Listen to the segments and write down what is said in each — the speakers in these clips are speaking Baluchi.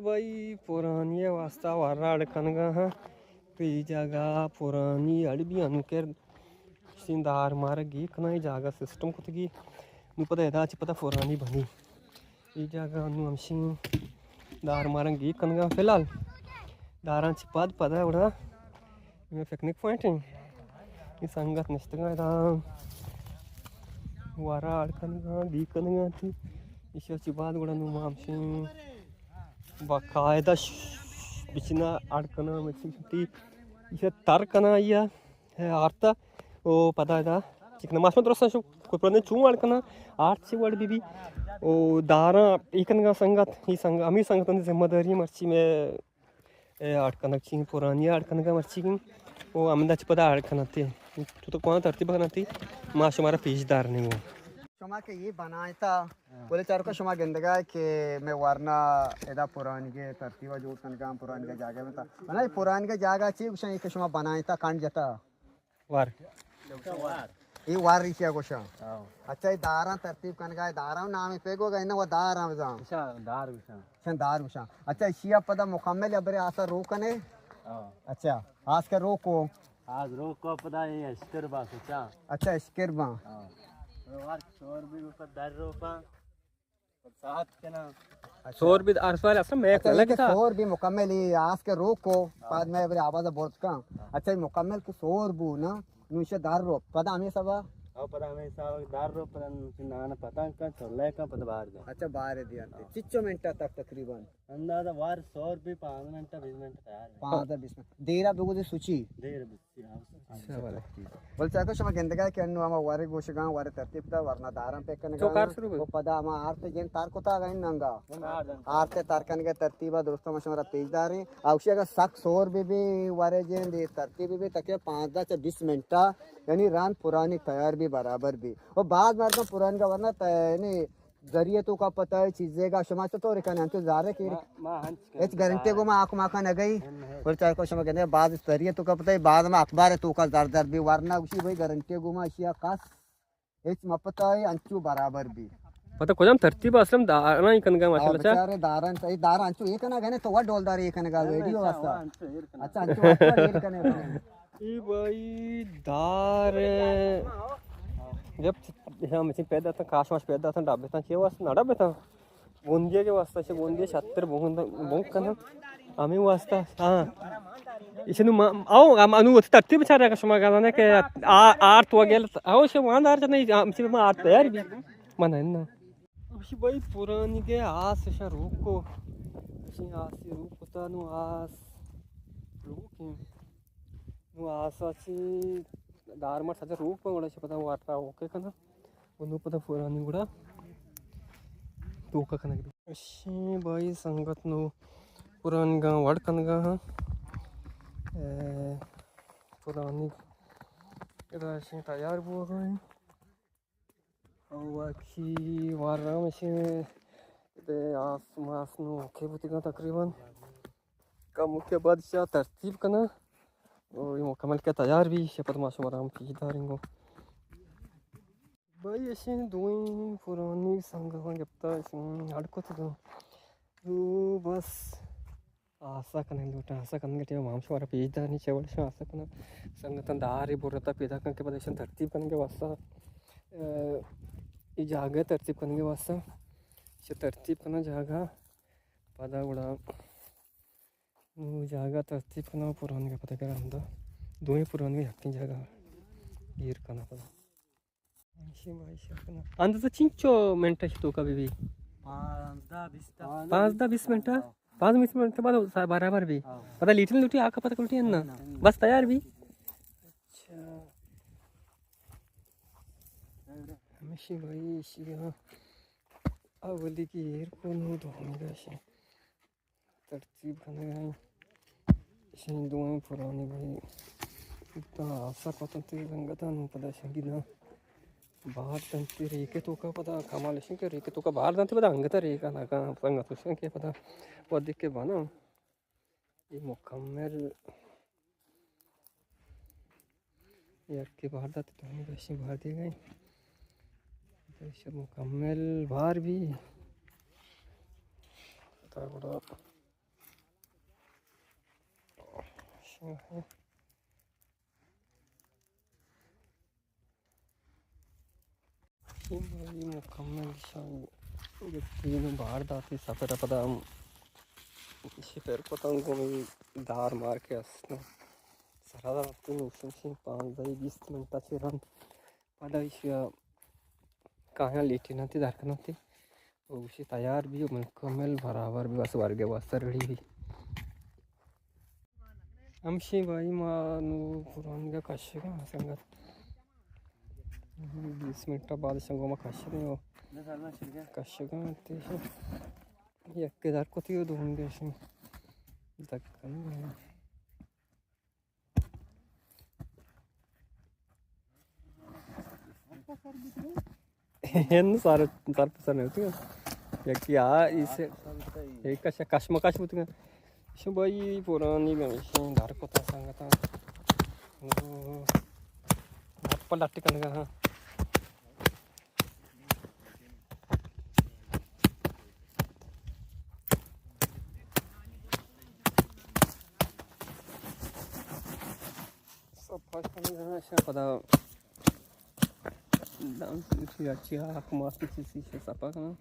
بھائی، پرانی ءِ واسطہ ورنا اڑ کنگا ہاں۔ تو اے جاگہ پرانی اڑ بی، انو کر سین دار مارا گی کنا، اے جاگہ سسٹم کتگی۔ نو پدا ادا چہ پدا پرانی بنی۔ اے جاگہ انو ہمشین دار مارا گی کنگا فی الحال۔ داراں چہ پد پدا گڑا اے پکنک پوائنٹ ایں۔ اے سنگت نشتگاں ادا، ورنا اڑ کنگا، گی کنگا تی۔ ایشی چہ بعد گڑا نو ما ہمشین باقاعدہ ش-، بچنا اڑ کنا، مچی تی ایشی تر کنا یا آرتا۔ او پدا ادا چکنا ماشما درستاں شو کوپرنے چون اڑ کنا، آرت چی وڑ بی بی۔ او داراں اے کنگا سنگت، اے سنگ-، ہمیں سنگتانی ذمہ داری مرچی میں اے اڑ کنگ چین پرانی اڑ کنگ مرچی گیں۔ او ہمدا چہ پدا اڑ کناتے۔ تو تو کواں ترتیب کناتے، ما شمارا پیش دار نہیں ہوں۔ شما کہ اے بنائتا، بلے چارکا شما گندگا کہ میں ورنا ادا پرانی کے ترتیب جوڑ کنگا، پرانی کے جاگہ میں تا۔ بنا اے پرانی کے جاگہ چی گوشاں، اے کہ شما بنائتا کنڈ جتا۔ وار۔ اے وار ایشی ءَ گوشاں۔ ہاں۔ اچھا، اے داراں ترتیب کنگا، اے داراں نام پہ گو گئے نا، وہ داراں بزاں۔ اچھا، دار گوشاں۔ اچھا، دار گوشاں۔ اچھا، ایشی ءَ پدا مکمل ابرے آسا رو کنے۔ ہاں۔ اچھا، آس کے رو کو۔ آس رو کو پدا اے اشکر با سچا۔ اچھا، اشکر با۔ ہاں۔ وار شور بی اوپر در رو پا۔ سات کنا۔ اچھا۔ سور بی ارسال اصلا میں اچھا، کلا اے کہ کتا۔ سور بی مکمل اے آس کے رو کو، ہاں۔ بعد میں بری آواز برد کن۔ ہاں۔ اچھا، اے مکمل کہ سور بو نا، نوشے دار رو، پدا ہمیں سبا؟ او پدا ہمیں سبا دار رو، پدا نوشے نان پتنگ کن، چلے کن، پدا باہر دے۔ اچھا، باہر دے انتے۔ ہاں۔ چچو منٹا تک تقریباً؟ اندازہ وار سور بی پانزدہ منٹ، بیس منٹ تیار ہے۔ پانزدہ بیس منٹ۔ دیرا بگو دے سوچی؟ دیر بی۔ اچھا، بلے۔ بلے چاکو شما گندگا کہ انو ہما ورے گوشگاں، ورے ترتیب دا، ورنا داراں پہ کنگا۔ تو کار شروع بی۔ او پدا ہما آرت جن تار کتا گئن ننگا۔ آرت تار کنگے ترتیبا درستاں ما شمارا پیش داریں۔ اوشی اگر سک سور بی بی، ورے جن دی ترتیب بی بی، تکے پانزدہ چہ بیس منٹا، یعنی ران پرانی تیار بی، برابر بی۔ او بعض مردم پرانی کا ورنا ت-، یعنی ذریعے تو کا پتہ ہے چیزے کا شما چطور کنے انچو زارے کہ ما، ما ہنچ کنے۔ ہچ گارنٹی گو ما آکو ما کا نہ گئی۔ ہم ہے۔ بلے چاکو شما گندے بعض ذریعے تو کا پتہ ہے، بعض ما اخبار تو کا زر زر بی ورنا گوشی بھائی گارنٹی گو ما اشیا کس ہچ ما پتہ ہے انچو برابر بی۔ پتہ کجام ترتیب اسلم داراں کنگا ماشاءاللہ چا۔ بیچارے داراں، اے داراں انچو اے کنا گنے تو وہ ڈول دار اے کنگا ویڈیو واسطہ۔ اچھا، انچو ایر کنے۔ اے بھائی دار جب ہم اسی پیدا تھا، کاش ماش پیدا تھا، ڈبے تھا، چے واسطہ نہ ڈبے تھا؟ بوندیا کے واسطہ، چے بوندیا شتر بوند، بوند کنا۔ ہمیں واسطہ، ہاں۔ اسے نو ما، آؤ، ہم انو وتی ترتیب چارے کہ شما گزانے کہ آ-، آرت وگل، آؤ، شما وان دار نہیں، ہم سے ما آرت تیار بی۔ من ہے نا۔ اسی بھائی پرانی کے آس شا روکو۔ اسی آس روکو تا نو آس روکیں۔ نو آسا چی دار مار سجا روک پا گڑا چی پدا وارتا اوکے کنا۔ و نو پدا پرانی گڑا توکا کنگ بی۔ اشی بھائی سنگت نو پرانگا وڑ کنگا ہاں۔ اے، پرانی ادا اشی تیار بوگا ہیں۔ او باقی وارام اشی دے آس ماس نو اوکے بوتگا تقریباً۔ کموکے بعد شا ترتیب کنا۔ او اے مکمل کہ تیار بی، شا پد ما شمارا ہم پیش داریں گو۔ بھائی، اشی دوئیں پرانی سنگتاں گپتا، اشی اڑ کت دو۔ او بس آسا کنگ لوٹا، آسا کنگ ٹیم ہم شمارا پیش داریں، چے وڑ شا آسا کنا۔ سنگتاں دارے برتا پیدا کن کہ پد اشی ترتیب کنگ واسطہ، اے، اے جاگہ ترتیب کنگ واسطہ، اشی ترتیب کنا جاگہ، پدا گڑا نو جاگہ ترتیب کناں، پرانی کا پتہ کرا ہمدا۔ دوئیں پرانی کا یکیں جاگہ گیر کناں پدا۔ اندازہ چنچو منٹ اش توکا بی بی؟ پانزدہ بیست۔ پانزدہ بیست منٹ؟ پانزدہ بیست منٹ بعد سا-، برابر بی۔ ہاں۔ پدا لیٹن لوٹی آکا پتہ کلٹی ہے نا؟ ہاں۔ بس تیار بی؟ اچھا۔ ہمیشی بھائی، اشی ہاں۔ اولی کی ایر کو نو دومی کا اشی۔ ترتیب کنگ ءَ ایں۔ اشانی دوئیں پرانی بھائی، تا آسا کتنت سنگتاں، نوں پدا شنگی داں بار دنت ریک ءِ توکا، پدا کمال اشیں کہ ریک ءِ توکا بار دنت، پدا انگت ریک ءَ نہ کن، سنگت اشیں کہ پدا وھدے کہ بناں اے مکمل یکے بار دات، دومی گشیں بار دیگ ءَ ایں۔ ایشی مکمل بار بی۔ تا گڑا اے بھائی مکمل شان گپتین و بار داتی سفر پدا ہم شفر کتن گوں دار مار کے است۔ سرا رفتین اوشن شین پانزدہ بیست منٹ چہ رند۔ پدا ایشی کایاں لیٹی نتی در کنتی۔ او گوشی تیار بی و مکمل برابر بی، بس ورگے واسطہ ریڈی بی۔ ہمشی بھائی ما نو پرانگا کشگا سنگت۔ بیست منٹ بعد شنگو ما کشگا و کشگا تے یک در کتی و دوم گشن دکن۔ ہن سر، سر پسر نہیں ہوتی ہے۔ یکی آ، اسے ایک کش، کشمکش ہوتی ہے۔ شو بھائی پرانی بھی ہمیشہ دار کو تا سنگتا۔ او، پلٹ کنگا، ہاں۔ صفا کنگا، شاید پدا دم چی اچھی حق ماستی چیزی سے صفا کنگا۔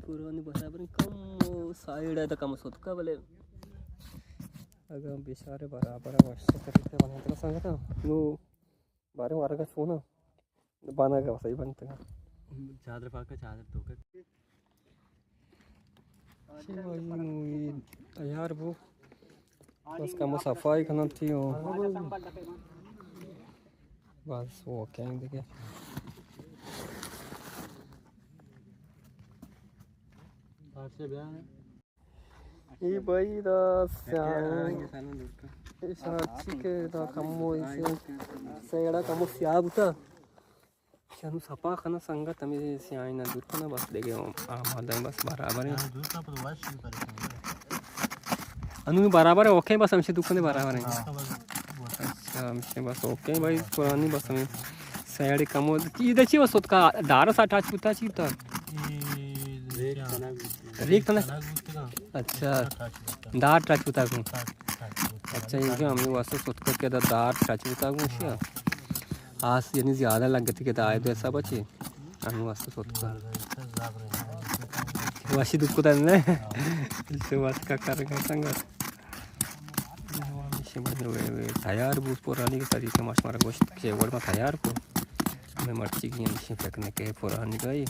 پرانی برابر کم و سائیڈ ہے تو کم ستکا بلے اگر بیچارے برابر ہے وش طریقے بنا تو سنگتا نو بارے ورگا چونا بنا گا صحیح بنتا۔ چادر پاکا چادر تو کر۔ چی بھائی نو اے تیار بو۔ بس کمو صفائی کنن تھی ہوں۔ بس اوکے دیگه۔ اے بھائی دا سیاہ۔ اے شاید چی کہ دا کمو ایسے سیڑا کمو سیاہ بوتا۔ شنو صفا کناں سنگت، ہمے سیاہیں ءَ دور کناں، بس دگہ آمادہ ایں، بس برابر ایں۔ انوں برابر ایں، اوکے، بس ہمشی دور کناں برابر ایں۔ اچھا، ہمشی بس اوکے بھائی، پرانی بس ہمے سائیڈ کمو، ادا چی بس اتکا دار سا ٹچ بوتا چی بوتا؟ ریک تنا۔ اچھا، دار ٹچ بوتا کو۔ اچھا، یہ جو ہمیں واسطے ستکا کہ دار ٹچ بوتا کو۔ آس یعنی زیادہ لگتی کہ دائے دے سب اچھے۔ ہمیں واسطے سوت کر۔ واشی دکھ کتا نے۔ اس سے واسطے کا کر کر سنگت۔ تیار بوت پرانی کے طریقے ماش مارا گوشت کہ وڑ ما تیار کو۔ میں مرچی کی ہمشی پکنک ہے پرانی کا ہی۔